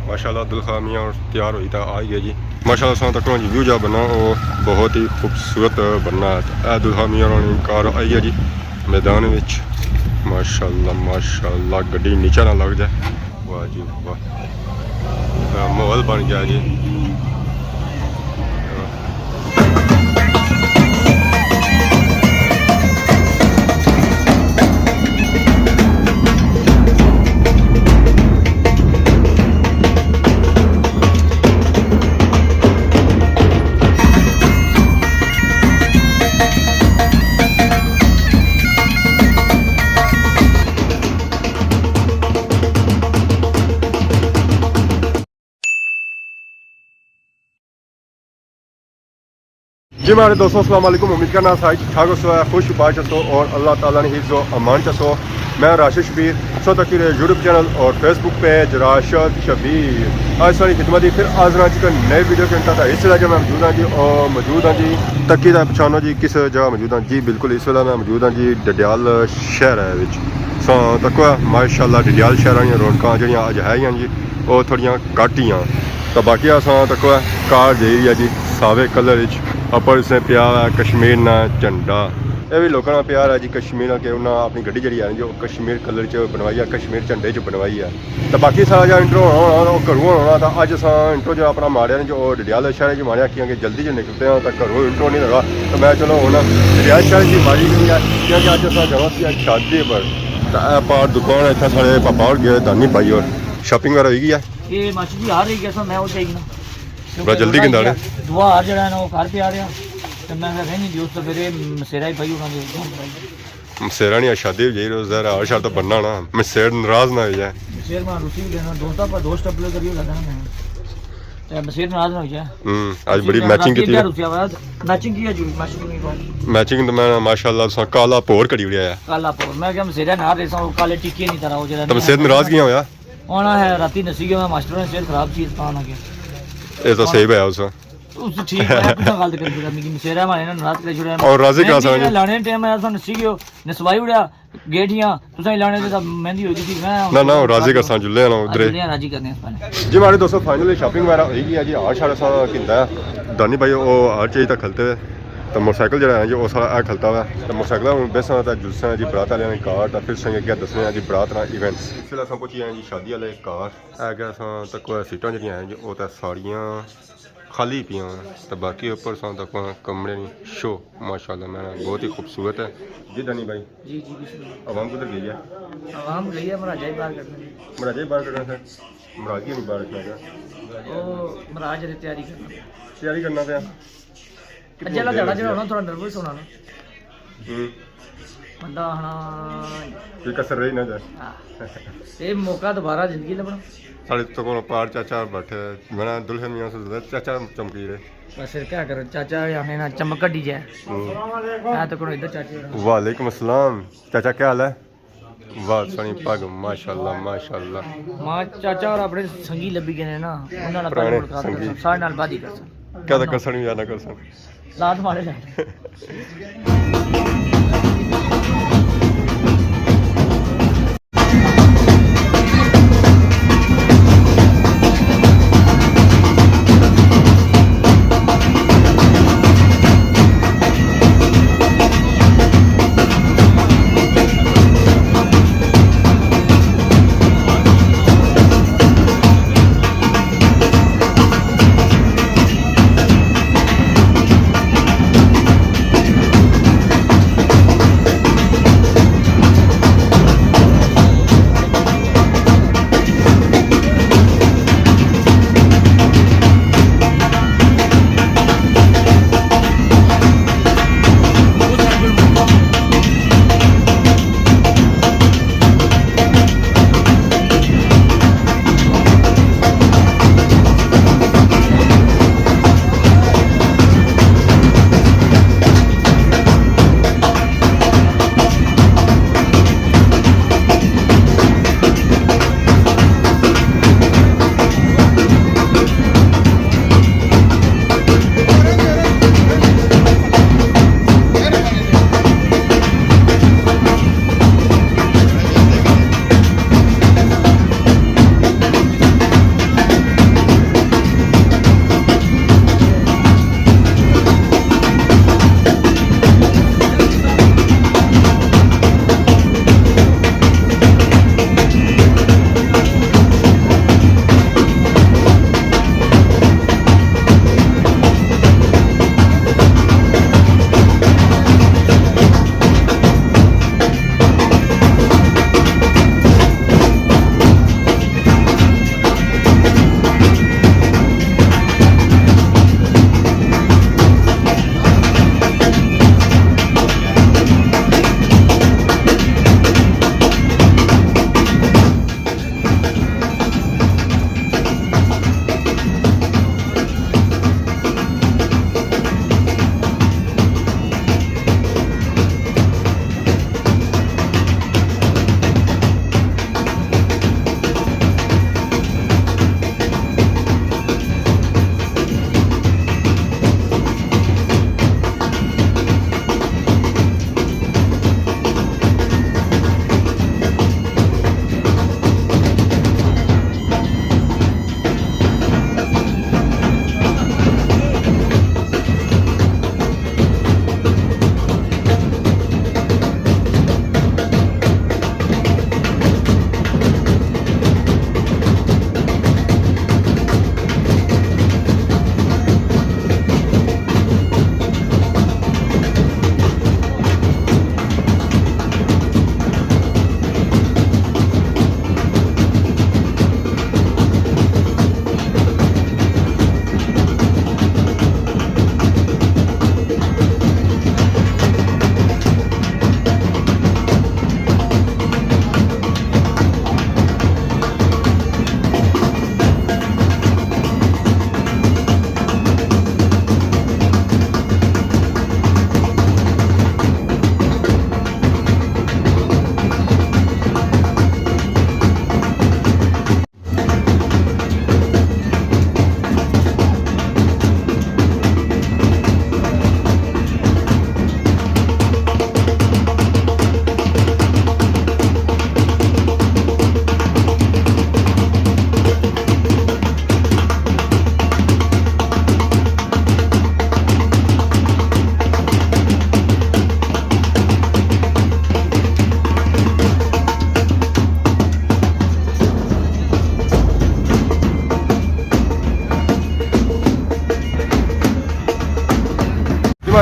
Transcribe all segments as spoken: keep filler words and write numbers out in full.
ماشاءاللہ، دلخا میاں اور تیار ہوئی تا آئی گیا جی۔ ماشاءاللہ، ساں تکو جی ویو جا بننا، او بہت ہی خوبصورت بننا ہے۔ اے دلخا میاں اور کار آئی گیا جی میدان وچ۔ ماشاءاللہ، ماشاءاللہ، گڈی نیچے نہ لگ جائے۔ واہ جی واہ، اے ماحول بن گیا جی۔ جی مہاڑے دوستو، السلام علیکم۔ امید کرنا سارے ٹھیک ٹھاک ہوسو، خوش باش ہوسو اور اللہ تعالیٰ نے حفظ و امان چ ہوسو۔ میں راشد شبیر، سو تکی رہے یوٹیوب چینل اور فیس بک پیج راشد شبیر۔ آج ساری خدمت ہی پھر حاضر ہاں جی، نئے ویڈیو کے انتہا۔ اس ویلے جو میں موجود ہاں جی، او موجود ہاں جی، تکی دا پچھانو جی کس جگہ موجود ہاں جی؟ بالکل اس ویلے میں موجود ہاں جی ڈڈیال شہر ہے وچ۔ ساں تکو ماشاءاللہ ڈڈیال شہر آلیاں رونقاں جڑیاں اج ہے ہی ہن جی، او تھوڑیاں گھٹ ہی ہن۔ تاں باقی اساں تکو کار جائی رہی ہے جی ساوے کلر وچ، اپر اس نے پیا ہے کشمیر نا جھنڈا۔ اے وی لوکاں نا پیار ہے جی کشمیر نا، کہ انہاں اپنی گڈی جڑی ہے نا جی، او کشمیر کلر چ بنوائی ہے، کشمیر جھنڈے چ بنوائی ہے۔ تاں باقی سارا جا انٹرو ہونا ہونا، او گھروں ہونا ہونا۔ تاں اج اساں انٹرو جو اپنا ماریا نا جو، او ڈڈیال شہر چ ماریا، کیونکہ جلدی جو نکلتے ہیں تاں گھروں انٹرو نہیں لگا۔ تاں میں چلو ہن ڈڈیال شہر چ ماری گئی ہے، کیونکہ اج اساں جانا سی شادی پر۔ تاں اے پار دکان ہے، اتھا سارے پاپا اور گئے، دانی بھائی اور شاپنگ وغیرہ ہوئی گئی ہے۔ اے ماشی جی ہار رہی گیا سا، میں او چاہیے نا۔ بڑا جلدی گندا رہے۔ دعا ہار جڑا ہے نا، او گھر پیا رہیا۔ تے میں کہا، "نہیں دیو، تو پھر اے مسیرا ہی پائی ہونا دے۔" مسیرا نہیں، شادی ہو جائی، روز ظاہر ہے، ہر شادی تو بننا نا۔ مسیر ناراض نہ ہو جائے۔ مسیر ماں روسی بھی دینا، دوستا پر دوست اپلے کریو لگا نا میں۔ تے مسیر ناراض نہ ہو جائے۔ ہوں، اج بڑی میچنگ کیتی ہے۔ روسیا والا، میچنگ کی ہے جی، میچنگ کی ہے۔ میچنگ تو میں ماشاءاللہ سا کالا پور کری اڑیا ہے۔ کالا پور، میں کہا مسیرا نہ ریسا، او کالے ٹکی نہیں طرح ہو جائے۔ تو مسیر ناراض کیاں ہویا؟ آنا ہے، راتی نسی گیا میں، ماسٹر نے صحت خراب سی، اس طرح نہ گیا۔ اے تو صحیح پایا اس۔ اس ٹھیک ہے، کتنا غلط کر دیا، میری مسیرا مانے نے ناراض کر چھوڑیا۔ اور راضی کر سکتے۔ لانے ٹائم میں اساں نسی گیو، نسوائی اڑیا، گیٹ ہی ہاں، تساں لانے تے مہندی ہوئی تھی، میں نہ، نہ، راضی کر سکتے، جلے آنا ادھر۔ جلے راضی کرنے ہیں۔ جی، ہمارے دوستو، فائنلی شاپنگ وغیرہ ہوئی گئی ہے جی، ہار شار اساں کیندا ہے۔ دانی بھائی، او ہار چیز تک کھلتے ہوئے۔ تو موٹر سائیکل جڑا ہے جی، او سارا اے کھلتا ہوا ہے۔ تو موٹر سائیکل ہن بیساں تے جلساں جی، برات والے نے کار، تو پھر سنگے کیا دسنے ہیں جی، برات نا ایونٹس۔ اس ویلے اساں پہنچی ہیں جی، شادی والے کار۔ اے اگے اساں تکو سیٹاں جڑیاں ہیں جی، او تے ساریاں خالی پیاں ہیں۔ تے باقی اوپر اساں تکو کمرے نی شو، ماشاءاللہ، میں بہت ہی خوبصورت ہے۔ جی دانی بھائی۔ جی، جی، بسم اللہ۔ عوام کدھر گئی ہے؟ عوام گئی ہے مراجہ ہی باہر کڈنے۔ مراجہ ہی باہر کڈنا سر؟ مراجہ نہیں باہر رکھنا کیا؟ او مراج دی تیاری کرنا۔ تیاری کرنا پیا۔ اجے والا دھیاڑا جڑا ہونا، تھوڑا نروس ہونا نا۔ ہوں۔ بندہ آخنا کوئی کسر رہی نہ جائے۔ ہاں۔ اے موقع دوبارہ زندگی لبنا۔ ساڑے تو کول پار چاچا بیٹھے، میں نا دلہے میاں سے زیادہ چاچا چمکی رہے۔ بس پھر کیا کرو، چاچا ہی آخنے نا چمک کڈی جائے۔ ہوں۔ میں تو کول ادھر چاچے ہونا۔ وعلیکم السلام۔ چاچا کیا حال ہے؟ واہ، سوہنی پگ، ماشاءاللہ، ماشاءاللہ۔ ماں چاچا اور اپنے سنگی لبھی گئے نے نا، انہاں نال پرانے ملاقات سنگی۔ کرسن، سارے نال بادی کرسن۔ کیا تک کرسن یا نہ کرسن؟ لات مارے لے۔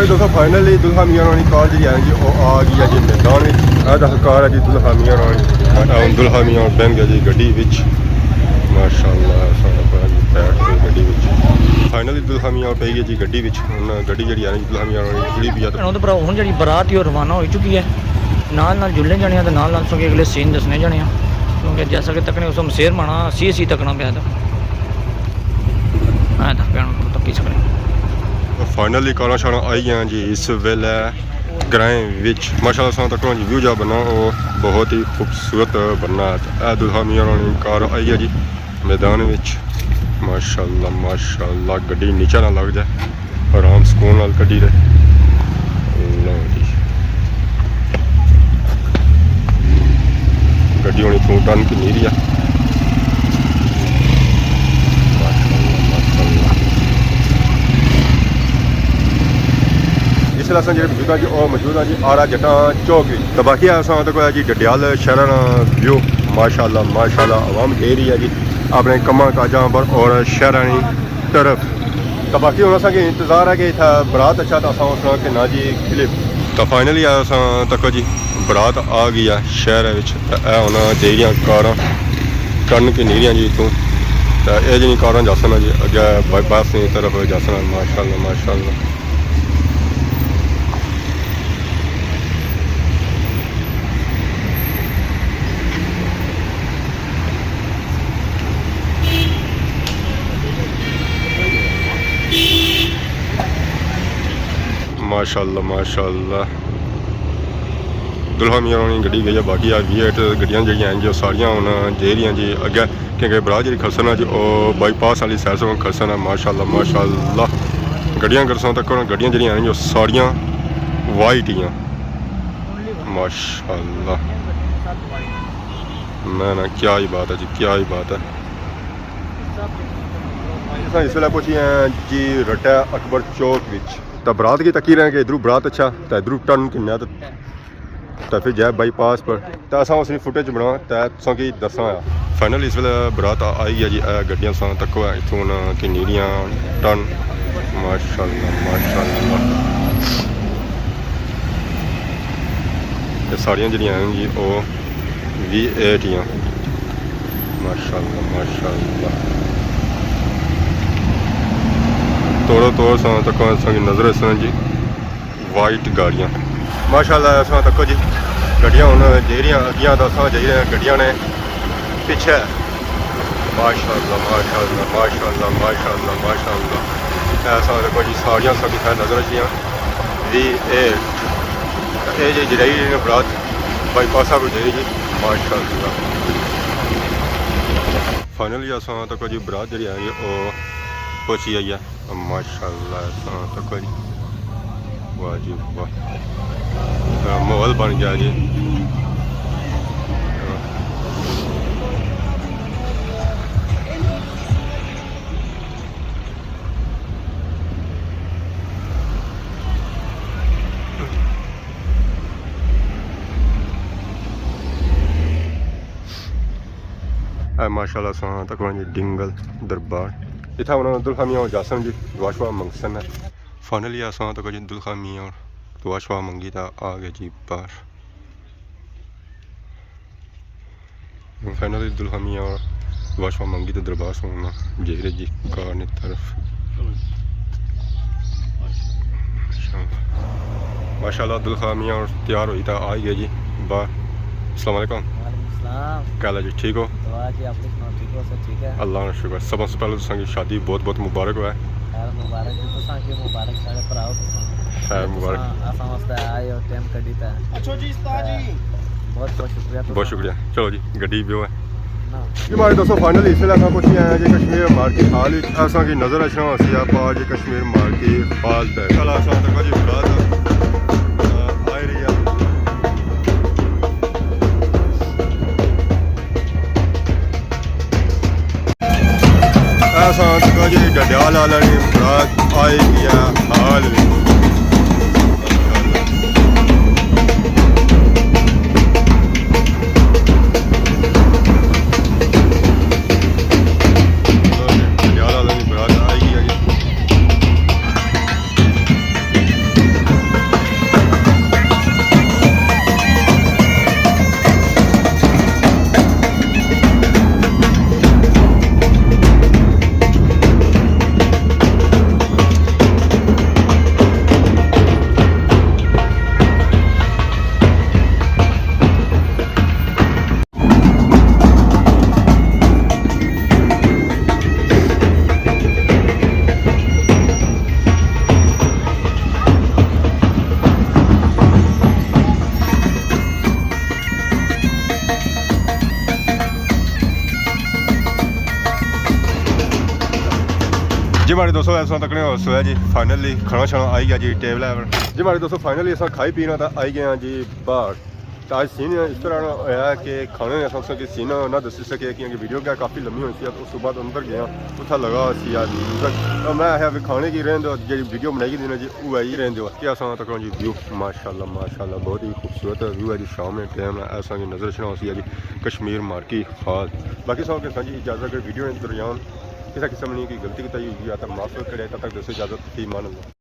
دوستو، فائنلی دلہا میاں ہورانی کار جیہڑی ہے جی، او آ گئی ہے جی میدان وچ۔ اے تاں کار ہے جی دلہا میاں ہورانی۔ اے ہن دلہا میاں ہور بہن گیا جی گڈی وچ۔ ماشاءاللہ، سارا پورا جی بیٹھ کے گڈی وچ۔ فائنلی دلہا میاں ہور پئی گئے جی گڈی وچ۔ ہن گڈی جیہڑی ہے جی دلہا میاں ہورانی کھڑی پئی ہے۔ ہن تے بھرا، ہن جیہڑی برات ہی او روانہ ہوئی چکی ہے۔ نال نال جلنے جانے آں تے نال نال تساں کی اگلے سین دسنے جانے آں۔ کیونکہ جیسا کہ تکنے اس مسیر مانا سی سی تکنا پیا تھا۔ اے تک پیا ہن تکی سکنے۔ فائنلی کاراں شاراں آئی گیاں جی اس ویلے گرائیں وچ۔ ماشاءاللہ تساں تکو جی ویو جا بننا او بہت ہی خوبصورت بننا ہے۔ اے دلہا میاں ہورانی کار آئی ہے جی میدان وچ۔ ماشاءاللہ، ماشاءاللہ، گڈی نیچے نہ لگ جائے۔ آرام سکون نال کڈی رہے۔ لو جی۔ گڈی ہونی تھوں ٹرن کنی رہی ہے۔ اس ویلے اساں جیہڑے موجود ہاں جی، او موجود ہاں جی آرا جٹاں چوک وچ۔ تے باقی اساں تکو جی ڈڈیال شہر نا ویو، ماشاءاللہ، ماشاءاللہ، عوام جائی رہی ہے جی اپنے کماں کاجاں پر اور شہراں نی طرف۔ تے باقی ہن اساں کی انتظار ہے کہ اتھا برات اچھا تے اساں اس نا کہ نا جی کلپ۔ تے فائنلی اساں تکو جی برات آ گئی ہے شہر وچ۔ تے اے ہن جیہڑیاں کاراں ٹرن کنی رہیاں جی اتھوں۔ تے اے جیہڑیاں کاراں جاسن جی اگے بائی پاس نی طرف جاسن۔ ماشاءاللہ، ماشاءاللہ۔ ماشاءاللہ، ماشاءاللہ۔ دلہا میاں ہورانی گڈی گئی ہے، باقی آ وی ایٹ گڈیاں جیہڑیاں ہیں جی، او ساریاں ہن جائی رہیاں جی اگے، کیونکہ برات جیہڑی کھڑسن ہے جی، او بائی پاس آلی سائیڈ سے کھڑسن ہے۔ ماشاءاللہ، ماشاءاللہ۔ گڈیاں کھڑسن تکو، گڈیاں جیہڑیاں ہیں جی، او ساریاں وائٹ ہی ہیں۔ ماشاءاللہ۔ نہ، نہ، کیا ہی بات ہے جی، کیا ہی بات ہے۔ اساں اس ویلے پہنچی ہیں جی رٹہ اکبر چوک وچ۔ تے برات کی تکی رہے کہ ادھروں برات اچھا، تے ادھروں ٹرن کنیا، تے تے پھر جائے بائی پاس پر۔ تے اساں اس نی فوٹیج بنا تے تساں کی دساں آ۔ فائنل اس ویلے برات آئی گیا جی، اے گڈیاں تساں تکو اتھوں کنی رہیاں ٹرن۔ ماشاءاللہ، ماشاءاللہ۔ اے ساریاں جیہڑیاں ہیں جی، او وی ایٹ ہیاں۔ ماشاءاللہ، ماشاءاللہ۔ توڑو توڑ تساں تکو، تساں کی نظر اساں جی وائٹ گاڑیاں۔ ماشاءاللہ، اساں تکو جی گڈیاں ہن جیہڑیاں اگیاں تے اساں جیہڑیاں گڈیاں نے پچھے۔ ماشاءاللہ، ماشاءاللہ، ماشاءاللہ، ماشاءاللہ، ماشاءاللہ۔ اے اساں تکو جی ساریاں ساڈی خیر نظر اچھیاں وی ایٹ۔ اے جی جرائی نے برات بائی پاسا پر جائی جی۔ ماشاءاللہ۔ فائنلی اساں تکو جی برات جیہڑی ہے او پہنچی آئی ہے۔ ماشاءاللہ، اساں تکو جی۔ واہ جی واہ۔ ماحول بن گیا جی۔ اے ماشاءاللہ اساں تکو جی ڈنگل دربار۔ اتھا انہاں دلہا میاں ہور جاسن جی، دعا شعا منگسن۔ فائنلی اساں تکو جی دلہا میاں ہور دعا شعا منگی تے آ گئے جی باہر۔ فائنلی دلہا میاں ہور دعا شعا منگی تے دربار سوں جائی رہے جی کار نی طرف۔ ماشاءاللہ، دلہا میاں ہور تیار ہوئی تے آئی گئے جی باہر۔ السلام علیکم۔ وعلیکم السلام۔ کیا حال ہے جی، ٹھیک ہو؟ دعا جی، اپنی سناؤ، ٹھیک ہو؟ سب ٹھیک ہے؟ اللہ نا شکر۔ سب سے پہلے تساں کی شادی بہت بہت مبارک ہوئے۔ خیر مبارک جی، تساں کی مبارک، سارے بھراؤ تساں۔ خیر مبارک۔ تساں اساں واسطے آئے ہو، ٹائم کڈی تے۔ اچھا جی، استاد جی۔ بہت بہت شکریہ تساں۔ بہت شکریہ۔ چلو جی، گڈی بیو ہے۔ جی ماڑے دوستو، فائنلی اس ویلے اساں پہنچی آئے ہیں جی کشمیر مارکیٹ ہال وچ۔ اساں کی نظر اچھنا ہوسی آ پار جی کشمیر مارکیٹ ہال تے۔ چلا اساں تکو جی برات، آ، آئی رہی ہے۔ اساں تکو جی ڈڈیال آلے نی برات آئی گئی ہے ہال وچ۔ ڈڈیال آلے نی برات آئی گئی ہے جی۔ جی ماڑے دوستو، ایسا تکنے ہو سویا جی، فائنلی کھانا شانا آئی گیا جی ٹیبل پر۔ جی ماڑے دوستو، فائنلی اساں کھائی پینا تا آئی گئے ہاں جی باہر۔ تا اج سین اس طرح ہویا کہ کھانے نے اساں تساں کی سین نہ دسی سکے، کیونکہ ویڈیو کیا کافی لمبی ہوئی سی۔ اس تو بعد اندر گیا، اتھا لگا سی یار میوزک۔ تو میں آخیا بھی کھانے کی رہن دو، جی ویڈیو بنائی گئی نا جی، وہ ہی رہن دو۔ کہ اساں تکنا جی ویو، ماشاءاللہ ماشاءاللہ، بہت ہی خوبصورت ویو ہے جی۔ شام نے ٹائم ہے، اساں کی نظر شنا ہوسی ہے جی کشمیر مارکی ہال۔ باقی سب کے ساتھ جی اجازت، اگر ویڈیو نے درمیان کسا قسم نی کوئی غلطی کیتی ہوئی ہے تو معاف کرے۔ تب تک دوستو اجازت، فی امان اللہ۔